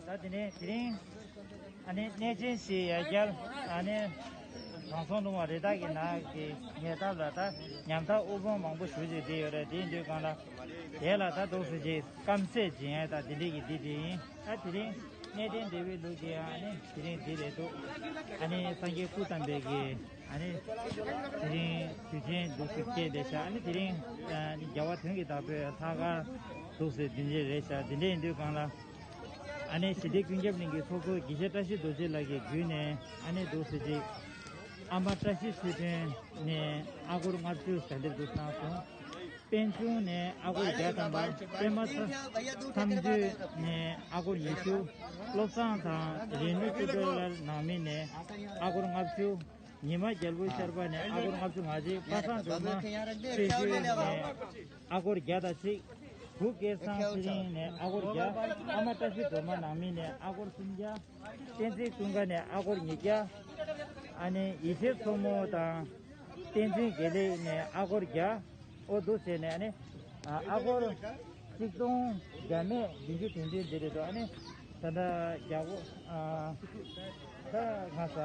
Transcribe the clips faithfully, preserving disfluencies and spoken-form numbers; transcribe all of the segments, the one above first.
ད་དེ་ནས་དེ་རིང་ཨ་ནི་གནས་ཆེན་ཞིག་ཡར་བསྐྱར་ཨ་ནི་དྲང་སྲོང་ལུང་པ་རི་དྭགས་ཀྱི་ནགས་ཀྱི་ཉེ་འདབས་ལ་ད་ཉམ་ཐག་དབུལ་ཕོངས་མང་པོ་ཞེ་ཅིག་བསྡད་ཡོད་རེད། དེ་ཡིན་དུས་གང་ལ་དེ་ལ་ད་འདུག་སེ་ཅིག་སྐམ་ཟས་སྦྱིན་ཡས་ད་དེ་འདྲས་ཀྱི་འདི་དེ་ཡིན། ཨ་དེ་རིང་གནས་བརྟན་བདེ་བའི་ལུགས་ཀྱི་ཨ་ནི་དེ་རིང་འདི་རེད་འདུག་ཨ་ནི་སངས་རྒྱས་སྐུ་བལྟམས་པའི་གི་ཨ་ནི་དེ་རིང་དུས་ཆེན་འདུག་སེ་སྐྱེལ་བསྡད་ཤག་ཨ་ནི་དེ་རིང་ཨ་ནི་རྒྱལ་བ་དོན་གྱི་བདག་པོའི་ལྷག་དཀར་འདུག་སེ་འདི་འདྲས་རེད་ཤག་དེ་འདྲས་ཡིན་དུས་གང་ལ། ཨ་ནེ་ཞི་བདེ་ཀུན་ཁྱབ་གླིང་གི་ཚོགས་གཙོ་དགེ་བཤེས་བཀྲ་ཤིས་རྡོ་རྗེ་ལགས་ཀྱི་བརྒྱུད་ནས་ཨ་ནེ་འདུག་སེ་ཅིག་ཨ་མ་བཀྲ་ཤིས་ཆོས་སྒྲོན་ནས་ཨ་སྒོར་ལྔ་བཅུ་ཞལ་འདེབས་འདུག་གནང་སོང་། དཔལ་འབྱུང་ནས་ཨ་སྒོར་བརྒྱ་དང་པ། པད་མ་མཚམས་མཚམས་གཅོད་ནས་ཨ་སྒོར་ཉི་ཤུ། བློ་བཟང་དང་རིག་ནུས་ཀྲུ་ཀྲོ་ལར་ནང་མི་ནས་ཨ་སྒོར་ལྔ་བཅུ། ཉི་མ་རྒྱལ་པོ་ཤར་པ་ནས་ཨ་སྒོར་ལྔ་བཅུ་ང་གཅིག་པ་སངས་སྒྲོལ་མ་ཆོས་སྐྱིད་ནས་ཨ་སྒོར་བརྒྱ་དང་གཅིག་བུ་སྐལ་བཟང་ཚེ་རིང་ནས་ཨ་སྒོར་བརྒྱ། ཨ་མ་བཀྲ་ཤིས་སྒྲོལ་མ་ནང་མི་ནས་ཨ་སྒོར་སུམ་བརྒྱ། བསྟན་འཛིན་ཀུན་དགའ་ནས་ཨ་སྒོར་ཉིས་བརྒྱ། ཨ་ནི་ཡེ་ཤེས་མཚོ་མོ་དང་བསྟན་འཛིན་དགེ་ལེགས་ནས་ཨ་སྒོར་བརྒྱ། ཨོ་འདུག་བྱས་ནས་ཨ་ནི་ཨ་སྒོར་གཅིག་སྟོང་བརྒྱ་མེད་བདུན་ཅུ་དོན་བདུན་འདི་རེད་འདུག་ཨ་ནི་ད་ལྟ་རྒྱ་སྒོར་ཨ། ད་ང་ས་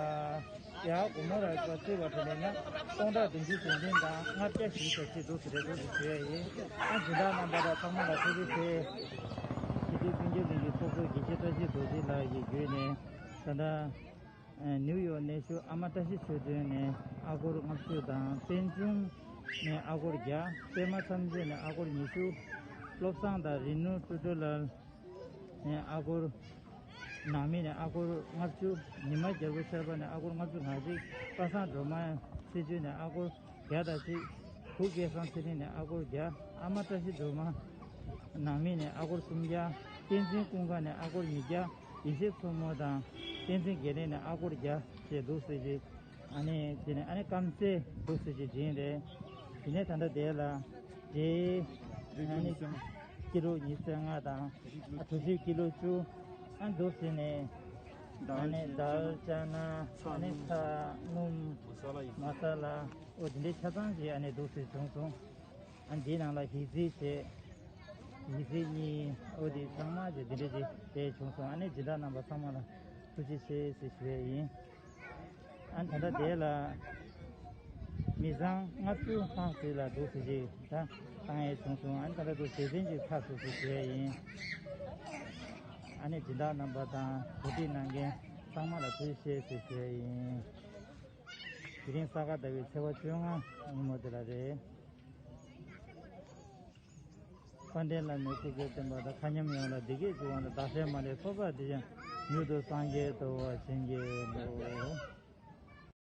ཡ་སྒོར་མོ་ར་བརྩི་བ་དེ་ནས་ན་སྟོང་ཕྲག་བདུན་ཅུ་དོན་བདུན་དང་ལྔ་བརྒྱ་བཞི་བཅུ་ཞེ་གཅིག་འདུག་ཟེར་རེད་འདུག་ཟེར་ཞུ་ཡ་ཡིན། ཨ་སྦྱིན་བདག་རྣམ་པ་དང་ཚང་མ་ལ་ཐུགས་རྗེ་ཆེ། ཞི་བདེ་ཀུན་ཁྱབ་གླིང་གི་ཚོགས་གཙོ་དགེ་བཤེས་བཀྲ་ཤིས་རྡོ་རྗེ་ལགས་ཀྱི་བརྒྱུད་ནས་ད་ལྟ་ནིའུ་ཡོག་གནས་བཞུགས་ཨ་མ་བཀྲ་ཤིས་ཆོས་སྒྲོན་ནས་ཨ་སྒོར་ལྔ་བཅུ་དང་། པད་འབྱུང་ནས་ཨ་སྒོར་བརྒྱ། པད་མ་མཚམས་གཅོད་ནས་ཨ་སྒོར་ཉི་ཤུ། བློ་བཟང་དང་རིག་ནུས་ཀྲུ་ཀྲོ་ལར་ནས་ཨ་སྒོར། ནང་མི་ནས་ཨ་སྒོར་ལྔ་བཅུ། ཉི་མ་རྒྱལ་པོ་ཤར་པ་ནས་ཨ་སྒོར་ལྔ་བཅུ་ང་གཅིག་པ་སངས་སྒྲོལ་མ་ཚེ་བཅུ་ནས་ཨ་སྒོར་བརྒྱ་དང་གཅིག་བུ་སྐལ་བཟང་ཚེ་རིང་ནས་ཨ་སྒོར་བརྒྱ། ཨ་མ་བཀྲ་ཤིས་སྒྲོལ་མ་ནང་མི་ནས་ཨ་སྒོར་སུམ་བརྒྱ། བསྟན་འཛིན་ཀུན་དགའ་ནས་ཨ་སྒོར་ཉིས་བརྒྱ། ཡེ་ཤེས་མཚོ་མོ་དང་བསྟན་འཛིན་དགེ་ལེགས་ནས་ཨ་སྒོར་བརྒྱ་བཅས་འདུག་ཟེར་གྱི། ཨ་ནི་དེ་ནས་ཨ་ནི་སྐམ་སའི་འདུག་ཟེར་གྱི་སྦྱིན་རེད། དེ་ནས་ད་ལྟ་དེ་ལ་དེ་ཨ་ནི་ཀི་ལོ་ཉི་ཤུ་རྩ་ལྔ་དང་། ཨ་གྲོ་ཞིབ་ཀི་ལོ་བཅུ། ཨ་འདུག་ཟེར་ནས་ཨ་ནི་དལ་ཅ་ན། ཨ་ནི་ཚ། སྣུམ། མ་ས་ལ། ཨོ་དེ་འདྲའི་ཆ་ཚང་ཞིག་ཨ་ནི་འདུག་ཟེར་བྱུང་སོང་། ཨ་འདིའི་ནང་ལ་གཞས་ཚིག་བྱས། གཞས་ཚིག་གཉིས། ཨོ་དེ་ཚང་མ་ཞིག་འདི་འདྲ་ཞིག་བྱས་བྱུང་སོང་། ཨ་ནི་སྦྱིན་བདག་རྣམ་པ་ཚང་མ་ལ་ཐུགས་རྗེ་ཆེ་ཟེར་ཞུ་ཡས་ཡིན། ཨ་ད་ལྟ་དེ་ལ་མི་ཚང་ལྔ་བཅུ་ལྷག་ཙམ་ལ་འདུག་ཟེར་གྱི་ད་བཏང་ཡས་བྱུང་སོང་། ཨ་ནི་ད་ལྟ་འདུག་ཟེར་ཚན་ཅིག་ཚར་སོང་ཟེར་ཞུ་ཡས་ཡིན། ཨ་ནི་སྦྱིན་བདག་རྣམ་པ་དང་གོ་སྒྲིག་གནང་མཁན་ཚང་མ་ལ་ཐུགས་རྗེ་ཆེ་ཟེར་ཞུ་ཡས་ཡིན། དེ་རིང་ས་ག་ཟླ་བའི་ཚེས་པ་བཅོ་ལྔ་ཉིན་མོ་དེ་ལ་རེད། དཔལ་ལྡན་བླ་མའི་སྐུ་ཚེ་བརྟན་པ་དང་། མཁའ་མཉམ་ཡོངས་ལ་བདེ་སྐྱིད་འབྱུང་བ་དང་། བདག་སྲས་མ་ལུས་ཚོགས་བསགས་དེ་ཡང་། མྱུར་དུ་སངས་རྒྱས་ཐོབ་པར་བྱིན་གྱིས་རློབས།